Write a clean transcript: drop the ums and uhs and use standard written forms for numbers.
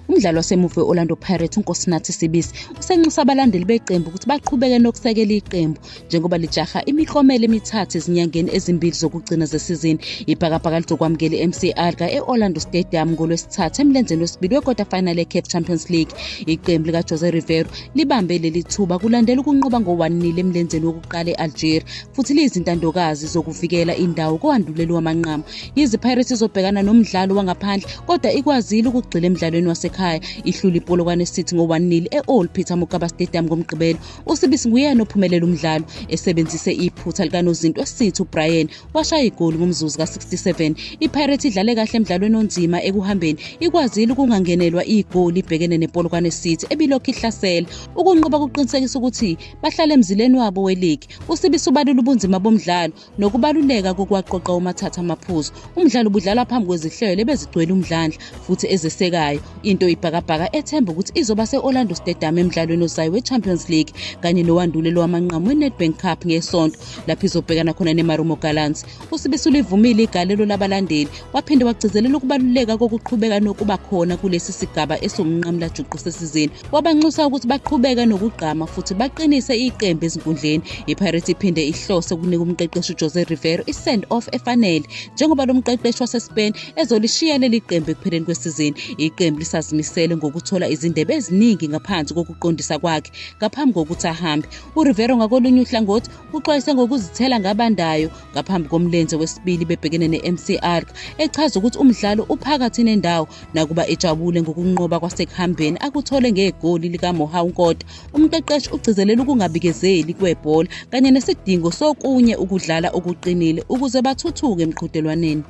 Umdlali wasemuva we-Orlando Pirates uNkosinathi Sibisi usenxusa abalandeli beqembu ukuthi baqhubeke nokusekela iqembu njengoba lijaha imiklomelo emithathu ezinyangeni ezimbili zokugcina zesizini. Ibhakabhaka lizokwamukela i-MC Alger e-Orlando Stadium ngoLwesithathu emlenzeni wesibili we-quarter final ye-CAF Champions League. Iqembu likaJose Riveiro libambe leli thuba kulandela ukunqoba ngo-1-0 emlenzeni wokuqala e-Algeria futhi liyizintandokazi zokuvikela indawo kowandulela wamanqamu. Yize iPirates izobhekana nomdlalo wangaphandle kodwa ikwazile ukugxila emdlalweni wasekhaya ihlula iPolokwane City ngo-1-0 e-Old Peter Mokaba Stadium ngoMgqibelo. USibisi nguyena ophumelela umdlalo esebenzise iphutha likanozinti weCity uBrian washaya igoli ngomzuzu ka-67. IPirates idlale kahle emdlalweni onzima ekuhambeni ikwazile ukungangenelwa igoli ibhekene nePolokwane City ebilokhu ihlasela. Ukunqoba kuqinisekisa ukuthi bahlale emzileni wabo weligi. USibisi ubalula ubunzima bomdlalo nokubaluleka kokuwaqoqa womathathu amaphuzu. Umdlalo ubudlalwa phambi kwezihlelo ebezigcwele umdlandla futhi ezesekayo, into iBhakabhaka ethemba ukuthi izoba se-Orlando Stadium emdlalweni ozayo we-Champions League kanye nowandulelo wamanqamu we-Nedbank Cup ngeSonto lapho izobhekana khona neMarumo Gallants. USibisi ulivumile igalelo labalandeli waphinde wagcizelela ukubaluleka kokuqhubeka nokuba khona kulesi sigaba esiwumnqamulajuqu sesizini. Wabanxusa ukuthi baqhubeke nokugqama futhi baqinise iqembu ezinkundleni. IPirates iphinde ihlose ukunika umqeqeshi uJose Riveiro i-send off efanele njengoba lo mqeqeshi waseSpain ezolishiya leli qembu ekupheleni kwesizini. Iqembu lisazimisele ngokuthola izindebe eziningi ngaphansi kokuqondisa kwakhe ngaphambi kokuthi ahambe. URiveiro ngakolunye uhlangothi uxwayise ngokuzithela ngabandayo ngaphambi komlenze wesibili bebhekene ne-MC Alger echaza ukuthi umdlalo uphakathi nendawo nakuba ejabule ngokunqoba kwasekuhambeni akuthole ngegoli likaMohau Nkota. Umqeqeshi ugcizelela ukungabikezeli kwebhola kanye nesidingo sokunye ukudlala okuqinile ukuze bathuthuke emqhudelwaneni.